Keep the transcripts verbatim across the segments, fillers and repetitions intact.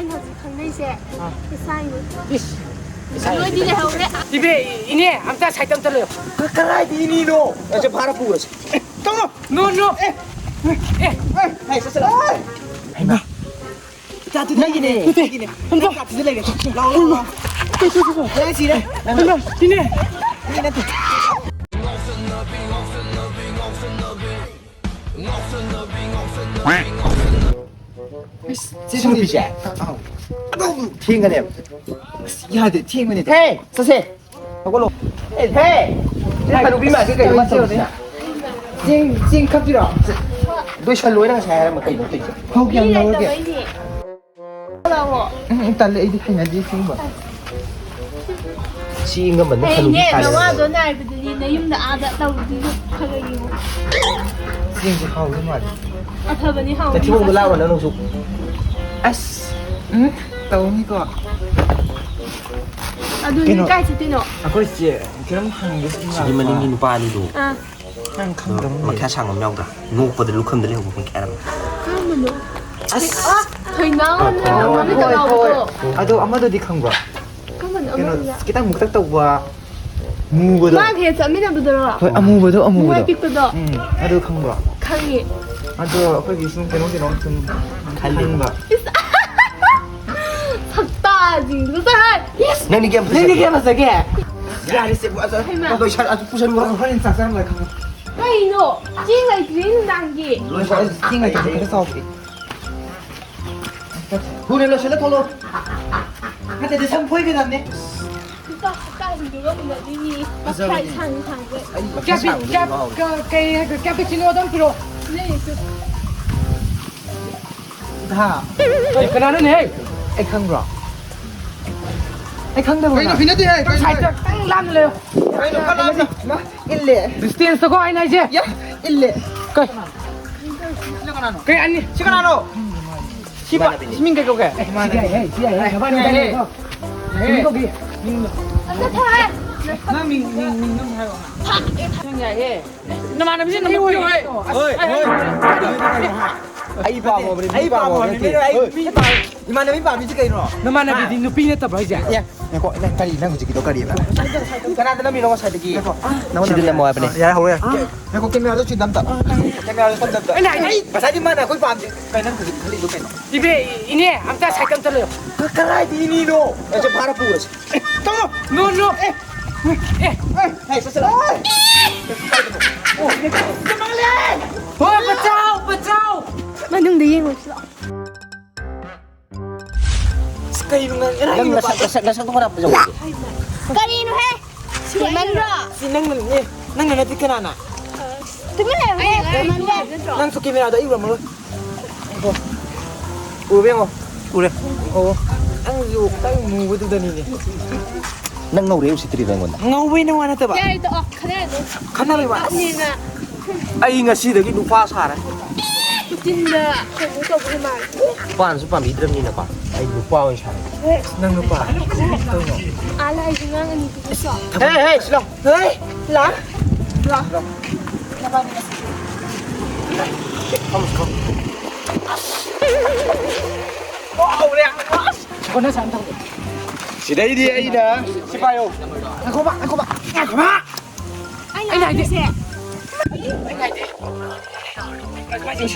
ꯑꯩꯅ ꯍꯧꯖꯤꯛ ꯈꯪꯅꯩꯁꯦ ꯏꯁꯥꯏꯅꯤ꯫ ꯏꯁ꯫ ꯅꯣꯏꯗꯤ ꯂꯩꯍꯧꯔꯦ꯫ ꯏꯕꯦ, ꯏꯅꯦ, ꯑꯝꯇ ꯁꯥꯏꯠ ꯑꯝꯇ ꯂꯩꯌꯣ꯫ ꯀ-, ꯀꯗꯥꯏꯗ ꯏꯅꯦꯅꯣ? ꯑꯁ, ꯐꯥꯔ ꯄꯨꯔꯁꯤ꯫ ꯑꯦ, ꯇꯧꯔꯣ꯫ ꯅꯣ, ꯅꯣ꯫ ꯑꯦ, ꯑꯦ, ꯑꯦ꯫ ꯍꯥꯏ, ꯆꯠꯁꯤꯜꯂꯣ꯫ ꯍꯩꯃꯥ꯫ ꯅꯪꯒꯤꯅꯦ꯫ ꯅꯠꯇꯦ꯫ ꯅꯪꯒꯤꯅꯦ꯫ ꯑꯝꯇ꯫ ꯀꯥꯞꯁꯤꯗ ꯂꯩꯔꯦ꯫ ꯂꯥꯎ, ꯂꯥꯎ, ꯂꯥꯎ꯫ ꯅꯪ ꯁꯤꯔꯦ꯫ ꯍꯩꯃꯥ, ꯏꯅꯦ꯫ ꯏꯅꯦ ꯅꯠꯇꯦ꯫ ꯏꯁ, ꯁꯤ ꯅꯨꯄꯤꯁꯦ꯫ ꯑꯥꯎ꯫ ꯑꯗꯨꯝ ꯊꯦꯡꯒꯅꯦꯕ꯫ ꯑꯁ, ꯌꯥꯗꯦ, ꯊꯦꯡꯕꯅꯦ꯫ ꯍꯦ, ꯆꯠꯁꯦ꯫ ꯍꯧꯒꯠꯂꯣ꯫ ꯑꯦ, ꯍꯦ! ꯅꯪ ꯍꯅꯨꯕꯤ ꯃꯥꯟꯒꯦ ꯀꯩꯅꯣ ꯃꯥ ꯇꯧꯔꯤꯁꯤꯅ? ꯆꯦꯡ, ꯆꯦꯡ ꯈꯞꯇꯣꯏꯔꯣ? ꯂꯣꯏꯁꯜꯂꯣ, ꯅꯪ ꯉꯁꯥꯏ ꯍꯥꯏꯔꯝꯕ ꯀꯩꯅꯣ ꯇꯧꯔꯤꯁꯦ? ꯐꯧ ꯀꯌꯥꯝ ꯃꯤ ꯂꯧꯔꯒꯦ? ꯂꯩꯇꯕꯩꯅꯦ꯫ ꯂꯥꯛꯑꯣ꯫ ꯎꯝ, ꯎꯝ, ꯇꯜꯂꯦ, ꯑꯩꯗꯤ ꯍꯩꯅꯗꯦ ꯁꯤꯒꯨꯝꯕ꯫ ꯁꯤ ꯏꯪꯉꯝꯃꯟꯗꯅ ꯍꯌꯦꯡꯅꯦ, ꯍꯅꯨꯕꯤ ꯃꯥꯜꯂꯦ꯫ ꯅꯋꯥꯗꯣ ꯅꯥꯏꯕꯗꯨꯅꯤ ꯅꯌꯨꯝꯗ ꯑꯥꯗ ꯇꯧꯔꯨꯗꯣꯏꯗꯣ ꯈꯔ ꯈꯔ ꯌꯦꯡꯉꯣ꯫ ꯆꯦꯡꯁꯦ ꯍꯥꯎꯗꯧ ꯃꯥꯜꯂꯦ꯫ ꯑꯐꯕꯅꯤ, ꯍꯥꯎꯕꯅꯤ꯫ ꯅꯊꯤꯕꯣꯡꯗꯣ ꯂꯥꯛꯑꯣ ꯅꯪꯁꯨ꯫ ꯑꯁ, ꯎꯝ, ꯇꯧꯅꯤꯀꯣ꯫ ꯑꯗꯨꯗꯤ ꯀꯩꯅꯣ, ꯀꯥꯏ ꯆꯠꯇꯣꯏꯅꯣ? ꯑꯩꯈꯣꯏ ꯆꯦ ꯀꯩꯅꯣꯝ ꯍꯪꯒꯦ ꯁꯨꯝ ꯁꯤꯒꯤ ꯂꯥꯛꯄ꯫ ꯃꯅꯤꯡꯒꯤ ꯅꯨꯄꯥ ꯑꯅꯤꯗꯣ꯫ ꯑꯥ꯫ ꯅꯪ ꯈꯪꯗꯕ ꯑꯃ ꯂꯩ꯫ ꯃꯈ꯭ꯌꯥꯠ ꯁꯥꯡꯕ ꯑꯃ ꯌꯥꯎꯗ꯭ꯔꯥ? ꯅꯣꯛꯄꯗ ꯂꯨꯈꯝꯗ ꯂꯩꯍꯧꯕ ꯃꯈ꯭ꯌꯥꯠ ꯑꯃ꯫ ꯀꯔꯝꯕꯅꯣ? ꯑꯁ! ꯑꯥ, ꯊꯣꯏꯅꯥꯎꯅ ꯍꯣꯏ, ꯃꯃꯤꯠꯇ ꯍꯣꯏ, ꯂꯥꯎꯕꯗꯣ꯫ ꯍꯣꯏ꯫ ꯑꯗꯣ ꯑꯃꯗꯨꯗꯤ ꯈꯪꯕ꯭ꯔꯣ? ꯀꯔꯝꯕꯅꯣ ꯀꯩꯅꯣ, ꯑꯃꯗꯨꯅ? ꯈꯤꯇꯪ ꯃꯨꯛꯇꯛ ꯇꯧꯕ, ꯃꯨꯕꯗꯣ꯫ ꯃꯥꯒ ꯍꯦꯛ ꯆꯠꯃꯤꯟꯅꯕꯗꯨꯔꯣ? ꯍꯣꯏ, ꯑꯃꯨꯕꯗꯣ, ꯑꯃꯨꯕꯗꯣ꯫ ꯃꯣꯏ ꯄꯤꯛꯄꯗꯣ? ꯎꯝ, ꯑꯗꯨ ꯈꯪꯕ꯭ꯔꯣ? ꯈꯪꯉꯦ꯫ ꯑꯗꯣ ꯑꯩꯈꯣꯏꯒꯤ ꯁꯨꯝ ꯀꯩꯅꯣꯝ ꯀꯩꯅꯣꯝ ꯁꯨꯝ ꯈꯜꯂꯤꯕ꯫ ꯈꯟꯕ꯫ ꯏꯁ! ꯁꯛꯇꯥꯁꯤꯡꯗꯨꯒ ꯍꯥꯏ! ꯏꯁ! ꯅꯪꯗꯤ ꯀꯌꯥꯝ ꯅꯪꯗꯤ ꯐꯖꯒꯦ? ꯀꯌꯥꯝ ꯐꯖꯒꯦ? ꯌꯥꯔꯦꯁꯦ, ꯑꯗꯨ ꯍꯩꯃꯥ꯫ ꯂꯣꯏꯁꯜ-, ꯑꯗꯨ ꯄꯨꯁꯜꯂꯨꯔꯣ꯫ ꯍꯣꯔꯦꯟ ꯆꯥꯛ ꯆꯥꯔꯝꯗꯥꯏ ꯈꯪꯉꯣ꯫ ꯀꯩꯅꯣ? ꯆꯦꯡ ꯂꯩꯇ꯭ꯔꯤ ꯅꯨꯡꯗꯥꯡꯒꯤ꯫ ꯂꯣꯏꯁꯜ-, ꯆꯦꯡ ꯂꯩꯇ꯭ꯔꯗꯤ ꯈꯔ ꯆꯥꯎꯗꯦ꯫ ꯊꯨꯅ ꯂꯣꯏꯁꯤꯜꯂ ꯊꯣꯛꯂꯛꯑꯣ꯫ ꯅꯠꯇ꯭ꯔꯗꯤ ꯁꯝ ꯐꯣꯏꯒꯗꯕꯅꯦ꯫ ꯅꯨꯄꯥ ꯁꯛꯇꯥꯁꯤꯡꯗꯨꯒ ꯎꯅꯗꯣꯏꯅꯤ꯫ ꯐꯖꯕꯅꯦ꯫ ꯃꯈꯥꯏ ꯁꯥꯡ ꯁꯥꯡꯕ꯫ ꯑꯩ ꯃꯁꯝ ꯀꯌꯥ ꯄꯤ-, ꯁꯥꯡꯕꯗꯤ ꯀꯌꯥ, ꯉꯥꯎꯔꯦ꯫ ꯀ-, ꯀꯩ ꯍꯥꯏꯕ? ꯀꯌꯥ ꯄꯤ ꯀꯤꯂꯣꯗ ꯑꯃ ꯄꯤꯔꯛꯑꯣ꯫ ꯂꯩꯔꯤꯁꯦ꯫ ꯏꯙꯥ꯫ ꯑꯩ ꯀꯅꯥꯅꯣꯅꯦꯍꯦ? ꯑꯩ ꯈꯪꯕ꯭ꯔꯣ? ꯑꯩ ꯈꯪꯗꯕ꯭ꯔꯣ ꯀꯩꯅꯣ ꯅꯪ? ꯍꯩꯅꯗꯦꯍꯦ, ꯀꯩꯅꯣ ꯁꯥꯏꯠꯇ ꯍꯥꯏ-, ꯈꯤꯇꯪ ꯂꯥꯞꯅ ꯂꯩꯌꯣ꯫ ꯀꯩꯅꯣ ꯈꯔ ꯂꯥꯞꯅ? ꯏꯜꯂꯦ꯫ ꯗꯤꯁꯇꯦꯟꯁꯇꯀꯣ ꯑꯩꯅ ꯍꯥꯏꯁꯦ꯫ ꯌꯥ, ꯏꯜꯂꯦ꯫ ꯀꯩ? ꯁꯤꯅ ꯀꯅꯥꯅꯣ? ꯀꯩ ꯑꯅꯤ? ꯁꯤ ꯀꯅꯥꯅꯣ? ꯁꯤ ꯄꯥ-, ꯁꯤ ꯃꯤꯡ ꯀꯩ ꯀꯧꯒꯦ? ꯁꯤ ꯌꯥꯏ, ꯁꯤ ꯌꯥꯏ, ꯌꯥꯏ, ꯌꯥꯏ, ꯌꯥꯏ, ꯌꯥꯏ꯫ ꯁꯤ ꯀꯧꯒꯦ꯫ ꯑꯝꯇ ꯊꯥꯔꯦ꯫ ꯅꯪ ꯃꯤꯡ, ꯃꯤꯡ, ꯃꯤꯡ ꯅꯪ ꯍꯥꯏꯔꯣ꯫ ꯅꯪ ꯌꯥꯏꯌꯦ꯫ ꯅꯃꯥꯟꯅꯕꯤꯁꯤ ꯅꯝꯕꯔ ꯄꯤꯌꯨ, ꯍꯦ꯫ ꯍꯣꯏ, ꯍꯣꯏ꯫ ꯑꯩ ꯄꯥꯝꯃꯕꯅꯤ, ꯃꯤ ꯑꯩ ꯄꯥꯝꯃꯕ ꯄꯥꯝꯃꯕꯅꯤ, ꯅꯠꯇꯦ꯫ ꯃꯤ ꯑꯩ, ꯍꯣꯏ꯫ ꯃꯤ ꯄꯥꯝꯃꯤ꯫ ꯏꯃꯥꯟꯅꯕꯤ ꯄꯥꯝꯃꯤꯁꯤ ꯀꯩꯅꯣ? ꯅꯃꯥꯟꯅꯕꯤꯗꯤ ꯅꯨꯄꯤ ꯅꯠꯇꯕ꯭ꯔꯣ ꯍꯥꯏꯁꯦ? ꯑꯦ, ꯉꯥꯏꯈꯣ, ꯅꯪ ꯀꯔꯤ, ꯅꯪ ꯍꯧꯖꯤꯛꯀꯤꯗꯣ ꯀꯔꯤꯕ? ꯀꯅꯥꯗ ꯅꯝꯃꯤꯅꯣ ꯉꯁꯥꯏꯗꯒꯤ? ꯉꯥꯏꯈꯣ, ꯅꯪꯉꯣꯟꯗ ꯁꯤꯗ ꯅꯝꯃꯣ ꯍꯥꯏꯕꯅꯦ꯫ ꯌꯥꯔꯦ, ꯍꯧꯔꯦ꯫ ꯉꯥꯏꯈꯣ, ꯀꯦꯃꯦꯔꯥꯗꯣ ꯁꯤꯗ ꯑꯝꯇ꯫ ꯀꯦꯃꯦꯔꯥꯗꯣ ꯁꯣꯝꯗ ꯑꯝꯇ꯫ ꯑꯩꯅ ꯍꯥꯏꯗꯤ ꯑꯩ ꯉꯁꯥꯏꯗꯤ ꯃꯥꯅ ꯑꯩꯈꯣꯏ ꯄꯥꯝꯗꯦ꯫ ꯀꯩ ꯅꯪ ꯍꯧꯖꯤꯛ ꯈꯜꯂꯤꯗꯣ ꯀꯩꯅꯣ? ꯏꯕꯦ, ꯏꯅꯦ, ꯑꯝꯇ ꯁꯥꯏꯀꯜ ꯑꯝꯇ ꯂꯩꯌꯣ꯫ ꯀ-, ꯀꯗꯥꯏꯗ ꯏꯅꯤꯅꯣ? ꯑꯩꯁꯦ ꯐꯥꯔ ꯄꯨꯔꯁꯤ꯫ ꯇꯧꯔꯣ꯫ No, no꯫ ꯑꯦ, ꯑꯦ꯫ ꯍꯦ, ꯆꯠꯁꯤꯜꯂꯣ꯫ ꯑꯣ, ꯍꯣꯏ, ꯕꯆꯥꯎ, ꯕꯆꯥꯎ꯫ ꯃꯅꯨꯡꯗ ꯌꯦꯡꯉꯨꯁꯤ ꯂꯥꯛꯑꯣ꯫ ꯑꯁ, ꯀꯩꯅꯣ ꯉꯥꯡ-, ꯅꯪ ꯅꯁꯛ, ꯅꯁꯛ, ꯅꯁꯛꯇꯣ ꯈꯔ ꯐꯖꯧ꯫ ꯀꯔꯤꯅꯣꯍꯦ? ꯁꯤꯃꯟꯗ꯭ꯔꯣ? ꯁꯤ ꯅꯪꯅ, ꯑꯦ, ꯅꯪꯅ ꯅꯠꯇꯦ ꯀꯅꯥꯅ? ꯇꯨꯃꯤꯟ ꯂꯩꯌꯨꯍꯦ, ꯁꯤꯃꯟꯗ꯭ꯔꯣ? ꯅꯪꯁꯨ ꯀꯦꯃꯦꯔꯥꯗ ꯑꯩ ꯎꯔꯝꯃꯔꯣꯏ꯫ ꯎꯔꯕ ꯌꯦꯡꯉꯣ꯫ ꯎꯔꯦ꯫ ꯑꯣ, ꯅꯪꯁꯨ ꯈꯤꯇꯪ ꯃꯨꯕꯗꯨꯗꯅꯤꯅꯦ꯫ ꯅꯪ ꯉꯧꯔꯦ ꯎꯁꯤꯠꯇ꯭ꯔꯤꯕ ꯑꯩꯉꯣꯟꯗ? ꯉꯧꯕꯩ ꯅꯋꯥ ꯅꯠꯇꯕ꯫ ꯌꯥꯔꯦ, ꯇꯣꯛꯑꯣ꯫ ꯈꯟꯅꯔꯅꯨ꯫ ꯈꯟꯅꯔꯣꯏꯕ꯫ ꯑꯁ꯫ ꯅꯦꯅ꯫ ꯑꯩ ꯉꯁꯤꯗꯒꯤ ꯅꯨꯄꯥ ꯁꯥꯔꯦ꯫ ꯇꯤꯟꯗ ꯀꯩꯅꯣ ꯇꯧꯕꯒꯤ ꯃꯥꯜꯂꯦ꯫ ꯅꯨꯄꯥꯅꯁꯨ ꯄꯥꯝꯕꯤꯗ꯭ꯔꯕꯅꯤꯅꯀꯣ꯫ ꯑꯩ ꯅꯨꯄꯥ ꯑꯣꯏꯅ ꯁꯥꯔꯦ꯫ ꯅꯪ ꯅꯨꯄꯥ? ꯀꯩꯅꯣ? ꯑꯥ ꯂꯥꯏꯁꯤ ꯉꯥꯡꯉꯅꯤ꯫ ꯍꯦ, ꯍꯦ, ꯁꯤꯂꯥꯎ꯫ ꯍꯦ, ꯂꯥꯛ꯫ ꯂꯥꯛ꯫ ꯅꯕꯥꯅꯤ ꯉꯁꯤ꯫ ꯐꯝꯃꯨ, ꯐꯝꯃꯨ꯫ ꯑꯁ꯫ ꯍꯧꯔꯦ꯫ ꯑꯁ꯫ ꯀꯣꯟꯅ ꯁꯥꯟꯅ ꯇꯧꯒꯦ꯫ ꯁꯤꯗꯩꯗꯤ ꯑꯩꯅ ꯁꯤ ꯄꯥꯏꯌꯣ꯫ ꯉꯥꯏꯈꯣꯕ, ꯉꯥꯏꯈꯣꯕ, ꯉꯥꯏꯈꯣꯕ꯫ ꯑꯩꯅ ꯍꯥꯏꯗꯤ꯫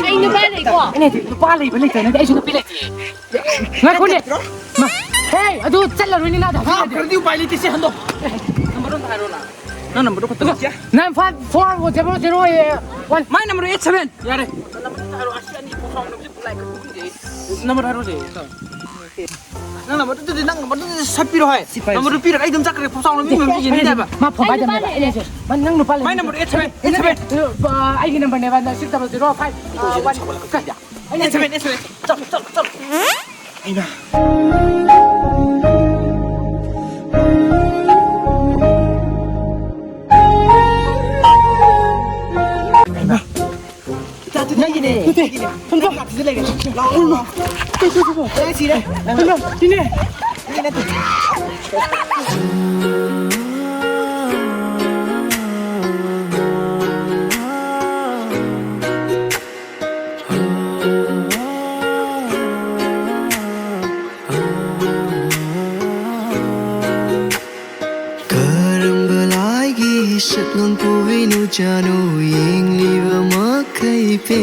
ꯑꯩ ꯅꯨꯄꯥ ꯂꯩꯀꯣ꯫ ꯑꯩꯅ ꯍꯥꯏꯗꯤ ꯅꯨꯄꯥ ꯂꯩꯕ ꯂꯩꯇꯕ ꯅꯠꯇꯦ, ꯑꯩꯁꯨ ꯅꯨꯄꯤ ꯂꯩꯇꯦ꯫ ꯉꯥꯏꯈꯣꯅꯦ꯫ ꯃꯥ, ꯍꯦ, ꯑꯗꯨ ꯆꯠꯂꯔꯣꯏꯅꯦ, ꯅꯥꯗ ꯍꯥꯞꯆꯤꯜꯂꯗꯤ꯫ ꯍꯥꯞꯈ꯭ꯔꯗꯤ ꯎꯄꯥꯏ ꯂꯩꯇꯦ, ꯁꯤ ꯍꯟꯗꯣꯛ꯫ ꯅꯝꯕꯔ ꯑꯝꯇ ꯍꯥꯏꯔꯣꯅ꯫ ꯅꯪ ꯅꯝꯕꯔꯗꯣ ꯈꯛꯇ ꯅꯠꯇꯦ꯫ Nine five four zero zero one꯫ My number eight seven꯫ ꯌꯥꯔꯦ꯫ ꯅꯝꯕꯔ ꯑꯝꯇ ꯍꯥꯏꯔꯣ꯫ ꯑꯁꯤ ꯑꯅꯤ ꯄꯣꯛ ꯁꯥꯎꯅꯕꯁꯦ ꯄꯨꯂꯥꯏ ꯀꯛꯄꯤꯔꯦ꯫ ꯅꯝꯕꯔ ꯍꯥꯏꯔꯣꯁꯦ꯫ ꯅꯪ ꯅꯝꯕꯔꯗꯨꯗꯤ, ꯅꯪ ꯅꯝꯕꯔꯗꯨꯗꯤ ꯁꯠꯄꯤꯔꯣ ꯍꯥꯏ꯫ ꯁꯤ ꯄꯥꯏꯌꯨ, ꯅꯝꯕꯔꯗꯨ ꯁꯤ꯫ ꯄꯤꯔꯒ ꯑꯩ ꯑꯗꯨꯝ ꯆꯠꯈ꯭ꯔꯦ, ꯄꯣꯛ ꯁꯥꯎꯅꯕ ꯃꯤ ꯃꯌꯥꯝꯁꯦ ꯌꯦꯡꯅꯤꯡꯗꯦ ꯍꯥꯏꯕ꯫ ꯃꯥ ꯐꯣꯟ ꯄꯥꯏꯗꯕꯅꯦꯕ꯫ ꯑꯩꯅ ꯍꯥꯏꯁꯦ, ꯃꯥ ꯅꯪ ꯅꯨꯄꯥ ꯂꯩ꯫ My number eight seven, eight seven꯫ ꯑ, ꯑꯩꯒꯤ ꯅꯝꯕꯔꯅꯦꯕ, six double zero five, ꯑ, one꯫ ꯑꯩꯅ ꯍꯥꯏꯁꯦ꯫ ꯑꯩꯅ꯫ ꯅꯪꯒꯤꯅꯦ꯫ ꯅꯠꯇꯦ꯫ ꯅꯪꯒꯤꯅꯦ꯫ ꯂꯥꯛꯑꯣ, ꯂꯥꯛꯑꯣ, ꯂꯥꯛꯑꯣ꯫ ꯅꯪ ꯁꯤꯔꯦ꯫ ꯅꯪ ꯁꯤꯅꯦ꯫ ꯅꯪꯒꯤ ꯅꯠꯇꯦ꯫ ꯆꯥꯅꯨ ꯌꯦꯡꯂꯤꯕ ꯃꯈꯩ ꯄꯦ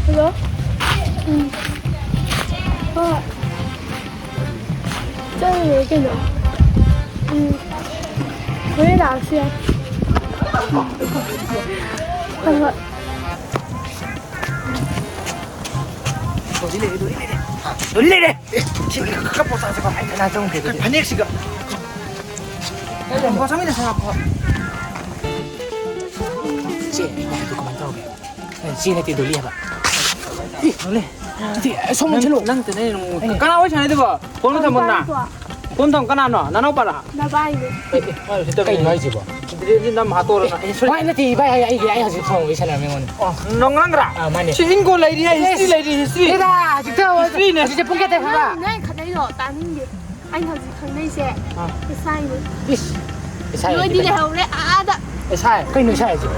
ꯍꯜꯂꯣ? ꯎꯝ꯫ ꯍꯣꯏ꯫ ꯆꯠꯂꯨꯔꯦ ꯀꯩꯅꯣ꯫ ꯎꯝ꯫ ꯍꯣꯔꯦꯟ ꯂꯥꯛꯑꯁꯨ ꯌꯥꯏ꯫ ꯍꯣꯏ, ꯍꯣꯏ꯫ ꯗꯣꯂꯤ ꯂꯩꯔꯦ, ꯗꯣꯂꯤ ꯂꯩꯔꯦ꯫ ꯗꯣꯂꯤ ꯂꯩꯔꯦ꯫ ꯑꯦ, ꯁꯤ ꯈꯔ ꯄꯣꯠ ꯆꯥꯁꯦꯀꯣ꯫ ꯑꯩ ꯀꯅꯥ ꯆꯪꯉꯨꯒꯦ ꯑꯗꯨꯗꯤ? ꯐꯅꯦꯛꯁꯤꯒ꯫ ꯑꯦ, ꯄꯣꯠ ꯆꯥꯃꯤꯟꯅꯁꯦ ꯍꯥꯞꯄꯣ꯫ ꯆꯦ, ꯅꯪ ꯑꯗꯨ ꯀꯃꯥꯏꯅ ꯇꯧꯔꯒꯦ? ꯅꯪ ꯆꯦ ꯅꯠꯇꯦ, ꯗꯣꯂꯤ ꯍꯥꯏꯕ꯫ ꯏ, ꯗꯣꯂꯤ꯫ ꯅꯠꯇꯦ, ꯑꯁꯣꯝ ꯅꯪ, ꯆꯠꯂꯣ꯫ ꯅꯪ ꯇꯅꯦ, ꯑꯩꯅ ꯀꯅꯥ ꯋꯥꯔꯤ ꯁꯥꯟꯅꯗꯣꯏꯕ? ꯐꯣꯟ ꯊꯝꯃꯣ ꯅꯪ꯫ ꯐꯣꯟ ꯊꯝ ꯀꯅꯥꯅꯣ? ꯅꯅꯥꯎꯄꯥꯔꯥ? ꯅꯕꯥꯏꯅꯦ꯫ ꯑꯦ, ꯑꯦ, ꯃꯥ ꯍꯧꯖꯤꯛ ꯇꯧꯔꯤ꯫ ꯀꯩꯅꯣ ꯍꯥꯏꯁꯤꯕꯣ? ꯗ꯭ꯔꯦꯟꯁꯤ ꯅꯝ ꯍꯥꯠꯇꯣꯛꯑꯣꯔꯣ ꯅꯪ? ꯑꯦ, ꯁꯣꯔꯤ꯫ ꯍꯣꯏ, ꯅꯠꯇꯦ, ꯏꯕꯥꯏ, ꯑꯩ, ꯑꯩꯒꯤ, ꯑꯩ ꯍꯧꯖꯤꯛ ꯐꯣꯟ ꯋꯥꯔꯤ ꯁꯥꯟꯅꯔꯝꯃꯤ ꯑꯩꯉꯣꯟꯗ꯫ ꯑꯣ, ꯅꯪ, ꯅꯪꯒ꯭ꯔꯥ? ꯑꯥ, ꯃꯥꯅꯦ꯫ ꯁꯤ ꯏꯟꯒꯣ ꯂꯩꯔꯤ ꯍꯥꯏ, ꯏꯁ, history ꯂꯩꯔꯤ, history꯫ ꯍꯦꯔꯥ, ꯍꯧꯖꯤꯛꯇ ꯍꯧꯔ-, historyꯅꯦ꯫ ꯍꯧꯖꯤꯛꯁꯦ ꯄꯨꯡ ꯀꯌꯥ ꯇꯥꯈ꯭ꯔꯕ? ꯅꯪ, ꯅꯪ ꯈꯠꯅꯩꯗꯣ ꯇꯥꯅꯤꯡꯗꯦ꯫ ꯑꯥ꯫ ꯑꯩꯅ ꯍꯧꯖꯤꯛ ꯈꯪꯅꯩꯁꯦ ꯑꯥ꯫ ꯑꯦꯁ ꯑꯥꯏꯅꯦ꯫ ꯏꯁ, ꯑꯦꯁ ꯑꯥꯏ ꯅꯣꯏꯗꯤ ꯍꯥꯏꯗꯤ ꯀꯩꯅꯣ? ꯂꯩꯍꯧꯔꯦ ꯑꯥꯗ꯫ ꯑꯦꯁ ꯑꯥꯏ? ꯀꯩꯅꯣ ꯑꯦꯁ ꯑꯥꯏ ꯍꯥꯏꯁꯦ?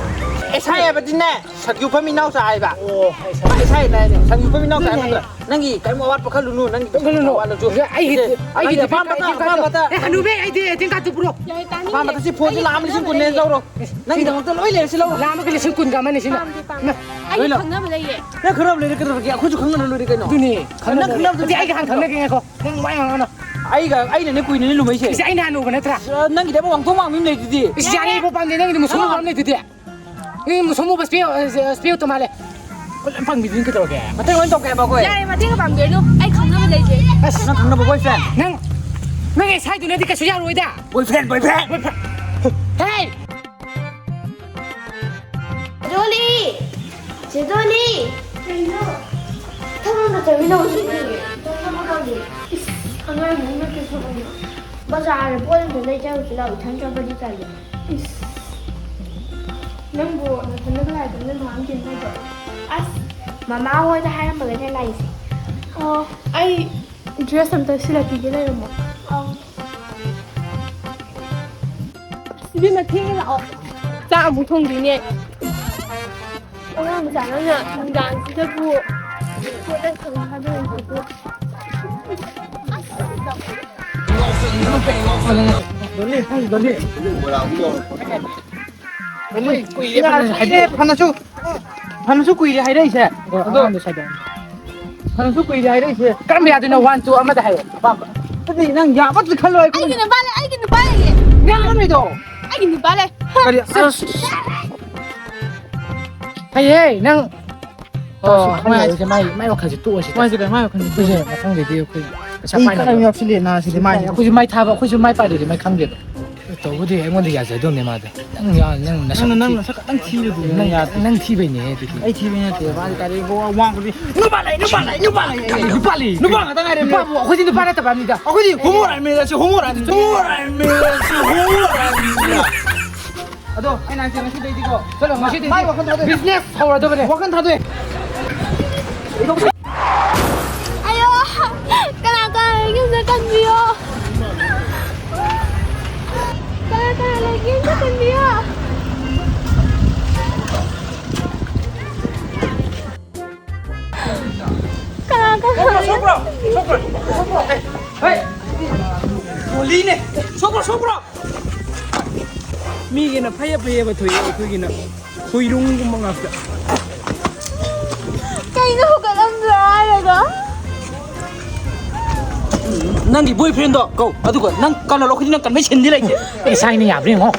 ꯑꯦꯁ ꯑꯥꯏ ꯍꯥꯏꯕꯗꯤꯅꯦ, ꯁꯛꯌꯨꯐꯝ ꯏꯅꯥꯎꯆꯥ ꯍꯥꯏꯕ꯫ ꯑꯣ, ꯑꯦꯁ ꯑꯥꯏ꯫ ꯑꯦꯁ ꯑꯥꯏ ꯍꯥꯏꯅꯦ, ꯁꯛꯌꯨꯐꯝ ꯏꯅꯥꯎꯆꯥ ꯍꯥꯏꯕ ꯅꯠꯇ꯭ꯔꯣ? ꯅꯪꯒꯤ ꯀꯔꯤꯝ ꯑꯋꯥꯠꯄ ꯈꯜꯂꯨꯅꯨ, ꯅꯪꯒꯤ ꯈꯜꯂꯨꯅꯨ꯫ ꯑꯋꯥꯠꯂꯁꯨ꯫ ꯑꯩ, ꯑꯩꯒꯤ ꯅꯪꯒꯤ ꯑꯄꯥꯝꯕꯇ, ꯑꯩꯒꯤ ꯑꯄꯥꯝꯕꯇ꯫ ꯑꯦ, ꯍꯅꯨꯕꯤ, ꯑꯩꯗꯤ ꯑꯦ ꯇꯤ ꯑꯦꯝ ꯀꯥꯔꯗꯇꯨ ꯄꯨꯔꯛꯑꯣ꯫ ꯌꯥꯔꯦ, ꯇꯥꯅꯤꯡꯗꯦ꯫ ꯑꯄꯥꯝꯕꯇ ꯁꯤ ꯐꯣꯟꯁꯦ ꯑꯩ ꯂꯥꯛ ꯑꯃ ꯂꯤꯁꯤꯡ ꯀꯨꯟꯅꯦꯅ ꯈꯪꯅꯕ ꯂꯩꯌꯦ꯫ ꯂꯧꯔꯣ꯫ ꯅꯪꯒꯤꯗꯃꯛꯇ ꯂꯣꯏ ꯂꯩꯔꯦ, ꯁꯤ ꯂꯧꯔꯣ꯫ ꯂꯥꯛ ꯑꯃꯒ ꯂꯤꯁꯤꯡ ꯀꯨꯟꯒ ꯑꯃꯅꯤ ꯁꯤꯅ꯫ ꯄꯥꯝꯗꯦ, ꯄꯥꯝꯗꯦ꯫ ꯅ-, ꯑꯩꯒꯤ ꯂꯣꯏ ꯂꯧ-, ꯈꯪꯅꯕ ꯂꯩꯌꯦ꯫ ꯅꯪ ꯈꯪꯅꯕ ꯂꯩꯔꯦ ꯀꯩꯗꯧꯔꯒꯦ? ꯑꯩꯈꯣꯏꯁꯨ ꯈꯪꯅꯔ ꯂꯣꯏꯔꯦ ꯀꯩꯅꯣ꯫ ꯑꯗꯨꯅꯦ, ꯅꯪ ꯈꯪꯅꯕ ꯈꯪꯅꯕꯗꯨ ꯂꯩꯔꯦ꯫ ꯑꯗꯨꯗꯤ ꯑꯩꯒ ꯍꯥꯟꯅ ꯈꯪꯅꯒꯦ, ꯉꯥꯏꯈꯣ꯫ ꯅꯪ ꯋꯥ ꯌꯥꯝ ꯉꯥꯡꯉꯅꯨ꯫ ꯑꯩꯒ, ꯑꯩꯅꯅꯦ ꯀꯨꯏꯅꯅꯦ ꯂꯨꯝꯃꯛꯏꯁꯦ꯫ ꯏꯁ, ꯑꯩꯅ ꯍꯥꯟꯅ ꯎꯕ ꯅꯠꯇ꯭ꯔꯥ? ꯑ, ꯅꯪꯒꯤꯗꯤ ꯑꯃ ꯋꯥꯡꯊꯣꯛ ꯋꯥꯡꯕꯤ ꯑꯃ ꯂꯩꯗꯨꯗꯤ꯫ ꯏꯁ, ꯌꯥꯔꯦ, ꯏꯕꯣ, ꯄꯥꯝꯗꯦ꯫ ꯅꯪꯒꯤꯗꯤ ꯃꯨꯁꯨꯝ ꯃꯨꯕ ꯑꯃ ꯂꯩꯗꯨꯗꯤ꯫ ꯅꯪꯒꯤ ꯃꯨꯁꯨꯝ ꯃꯨꯕ ꯏꯁꯄꯦꯛ, ꯑ, ꯏꯁꯄꯦꯛꯇꯣ ꯃꯥꯜꯂꯦ꯫ ꯑꯩꯈꯣꯏ ꯂꯣꯏ ꯄꯪꯕꯤꯗꯨꯅꯤ ꯀꯩꯗꯧꯔꯒꯦ? ꯃꯇꯩ ꯂꯣꯏ ꯇꯧꯒꯦ ꯍꯥꯏꯕ ꯑꯩꯈꯣꯏ꯫ ꯌꯥꯔꯦ, ꯃꯇꯦꯡꯒ ꯄꯥꯡꯕꯤꯔꯅꯨ꯫ ꯑꯩ ꯈꯪꯅꯕ ꯂꯩꯇꯦ꯫ ꯑꯁ, ꯅꯪ ꯈꯪꯅꯕ boyfriend? ꯅꯪ, ꯅꯪ ꯑꯦꯁ ꯑꯥꯏꯗꯨꯅꯗꯤ ꯀꯩꯁꯨ ꯌꯥꯔꯣꯏꯗ꯫ Boyfriend, boyfriend, boyfriend꯫ ꯍꯦ! ꯆꯦ ꯗꯣꯂꯤ! ꯆꯦ ꯗꯣꯂꯤ! ꯀꯩꯅꯣ? ꯊꯕꯛ ꯑꯝꯇ ꯆꯠꯃꯤꯟꯅꯧꯁꯤꯅꯦ꯫ ꯊꯕꯛ ꯇꯧꯗꯦ꯫ ꯏꯁ, ꯑꯉꯥꯡ ꯃꯤ ꯅꯠꯇꯦ ꯊꯕꯛꯅ꯫ ꯕꯖꯥꯔꯗ ꯄꯣꯠ ꯑꯝꯇ ꯂꯩꯖꯔꯨꯁꯤ ꯂꯥꯛꯑꯣ, ꯏꯊꯟ ꯆꯠꯄꯗꯤ ꯇꯜꯂꯦ꯫ ꯏꯁ, ꯅꯪꯕꯨ ꯅꯊꯟꯗ ꯀꯗꯥꯏꯗ ꯅꯣꯏ ꯃꯥ ꯑꯃ ꯇꯤꯟ ꯍꯥꯏꯗꯣ? ꯑꯁ, ꯃꯃꯥ ꯍꯣꯏꯗ ꯍꯥꯏꯔꯝꯕꯒꯅꯦ ꯂꯥꯛꯏꯁꯦ꯫ ꯑꯣ, ꯑꯩ dress ꯑꯝꯇ ꯁꯤꯜꯂꯛꯈꯤꯒꯦ, ꯂꯩꯔꯝꯃꯣ꯫ ꯑꯧ꯫ ꯏꯕꯦꯝꯃ, ꯊꯦꯡꯉꯦ, ꯂꯥꯛꯑꯣ꯫ ꯆꯥꯛ ꯑꯃꯨꯛ ꯊꯣꯡꯗꯣꯏꯅꯦ꯫ ꯑꯉꯥꯡ ꯃꯆꯥ ꯅꯪꯅ ꯅꯨꯡꯗꯥꯡꯁꯤꯗꯕꯨ ꯄꯣꯠ ꯂꯩ ꯊꯝꯃꯤ ꯍꯥꯏꯕ ꯂꯩꯇꯦ꯫ ꯀꯨꯏꯔꯦ ꯐꯅꯁꯨ, ꯐꯅꯁꯨ ꯀꯨꯏꯔꯦ ꯍꯥꯏꯔꯛꯏꯁꯦ꯫ ꯑꯗꯣ ꯐꯅꯁꯨ ꯀꯨꯏꯔꯦ ꯍꯥꯏꯔꯛꯏꯁꯦ꯫ ꯀꯔꯝꯕ ꯌꯥꯗꯣꯏꯅꯣ? One, two ꯑꯃꯗ ꯍꯥꯏꯌꯣ꯫ ꯑꯄꯥꯝꯕ꯫ ꯑꯗꯨꯗꯤ ꯅꯪ ꯌꯥꯕꯁꯨ ꯈꯜꯂꯣ꯫ ꯑꯩ ꯑꯩꯒꯤ ꯅꯨꯄꯥ ꯂꯩ, ꯑꯩꯒꯤ ꯅꯨꯄꯥ ꯂꯩꯌꯦ꯫ ꯅꯪ ꯀꯔꯝꯕꯩꯗꯣ? ꯑꯩꯒꯤ ꯅꯨꯄꯥ ꯂꯩ꯫ ꯀꯔꯤ? ꯑꯁ꯫ ꯍꯩꯌꯦ, ꯅꯪ꯫ ꯑꯣ, ꯃꯥꯏ ꯍꯥꯏꯁꯦ, ꯃꯥꯏ, ꯃꯥꯏ ꯋꯥꯈꯜꯁꯦ ꯇꯣꯛꯑꯁꯤ꯫ ꯃꯥꯏꯁꯦ ꯀꯩ, ꯃꯥꯏ ꯋꯥꯈꯜꯁꯦ ꯑꯩꯈꯣꯏꯁꯦ ꯃꯊꯪꯗꯗꯤ ꯑꯩꯈꯣꯏ ꯄꯩꯁꯥ ꯑꯩ ꯄꯥꯏꯅꯕ꯫ ꯀꯔꯝ ꯌꯥꯎꯁꯤꯜꯂꯦ ꯅꯥꯁꯤꯗꯤ ꯃꯥꯏ꯫ ꯑꯩꯈꯣꯏꯁꯨ ꯃꯥꯏ ꯊꯥꯕ, ꯑꯩꯈꯣꯏꯁꯨ ꯃꯥꯏ ꯄꯥꯏꯗ꯭ꯔꯗꯤ ꯃꯥꯏ ꯈꯪꯗꯦꯕ꯫ ꯇꯧꯕꯨꯗꯤ ꯑꯩꯉꯣꯟꯗ ꯌꯥꯖꯗꯧꯅꯦ ꯃꯥꯗꯣ꯫ ꯅꯪ ꯌꯥ-, ꯅꯪ ꯅꯁꯛ ꯅꯪꯅ, ꯊꯤ-, ꯅꯪ ꯅꯁꯛ ꯈꯛꯇꯪ ꯊꯤꯔꯗꯨꯕꯨ ꯅꯪ ꯌꯥꯗꯦ꯫ ꯅꯪ ꯊꯤꯕꯩꯅꯦ ꯑꯗꯨꯗꯤ꯫ ꯑꯩ ꯊꯤꯕꯩ ꯅꯠꯇꯦ꯫ ꯃꯥꯗꯤ ꯀꯥꯏꯗꯩ ꯋꯥ-, ꯋꯥꯡꯕꯗꯤ ꯅꯨꯄꯥ ꯂꯩ, ꯅꯨꯄꯥ ꯂꯩ, ꯅꯨꯄꯥ ꯂꯩ꯫ ꯅꯨꯄꯥ ꯂꯩ꯫ ꯅꯨꯄꯥ ꯉꯥꯛꯇ ꯉꯥꯏꯔꯦ꯫ ꯅꯨꯄꯥꯕꯨ ꯑꯩꯈꯣꯏꯗꯤ ꯅꯨꯄꯥ ꯅꯠꯇꯕ ꯃꯤꯗ꯫ ꯑꯩꯈꯣꯏꯗꯤ ꯍꯣꯃꯣ ꯔꯥꯏꯃꯦ ꯂꯩꯔꯁꯤ, ꯍꯣꯃꯣ ꯔꯥꯏꯃꯦ꯫ ꯍꯣꯃꯣ ꯔꯥꯏꯃꯦ ꯂꯩꯔꯁꯤ, ꯍꯣꯃꯣ ꯔꯥꯏꯃꯦ꯫ ꯑꯗꯣ ꯑꯩꯅ ꯍꯥꯏꯁꯦ ꯉꯁꯤꯗꯩꯗꯤꯀꯣ꯫ ꯆꯠꯂꯣ, ꯉꯁꯤꯗꯩꯗꯤ ꯃꯥꯏ ꯋꯥꯈꯜ ꯊꯥꯗꯣꯛꯑꯦ꯫ Business ꯍꯧꯔꯗꯕꯅꯦ꯫ ꯋꯥꯈꯜ ꯊꯥꯗꯣꯛꯑꯦ꯫ ꯑꯌꯣ! ꯀꯅꯥ ꯀꯅꯥ ꯂꯩꯒꯦ ꯑꯝꯇ ꯀꯟꯕꯤꯌꯣ꯫ ꯀꯅꯥ ꯀꯅꯥ ꯂꯩꯒꯦ ꯑꯝꯇ ꯀꯟꯕꯤꯌꯣ꯫ ꯀꯅꯥ ꯀꯅꯥ ꯂꯩꯒꯦ? ꯁꯣꯛꯄ꯭ꯔꯣ? ꯁꯣꯛꯄ꯭ꯔꯣ? ꯁꯣꯛꯄ꯭ꯔꯣ? ꯍꯦ! ꯒꯣꯂꯤꯅꯦ! ꯁꯣꯛꯄ꯭ꯔꯣ? ꯁꯣꯛꯄ꯭ꯔꯣ? ꯃꯤꯒꯤꯅ ꯐꯩꯌꯦ ꯐꯩꯌꯦꯕ ꯊꯣꯛꯑꯦ, ꯑꯩꯈꯣꯏꯒꯤꯅ ꯈꯣꯏꯔꯨꯡꯒꯨꯝꯕ ꯉꯥꯛꯇ꯫ ꯀꯩꯅꯣ ꯍꯧꯒꯠꯂꯝꯗ꯭ꯔꯥ ꯍꯥꯏꯔꯒ? ꯅꯪꯒꯤ boyfriend ꯗꯣ ꯀꯧ, ꯑꯗꯨꯒ ꯅꯪ ꯀꯟꯅ ꯂꯧꯈꯠꯂꯤ, ꯅꯪ ꯀꯟꯕꯩ ꯁꯤꯟꯗꯤ ꯂꯩꯇꯦ꯫ ꯏꯁꯥꯒꯤꯅ ꯌꯥꯕ꯭ꯔꯥ ꯌꯦꯡꯉꯣ꯫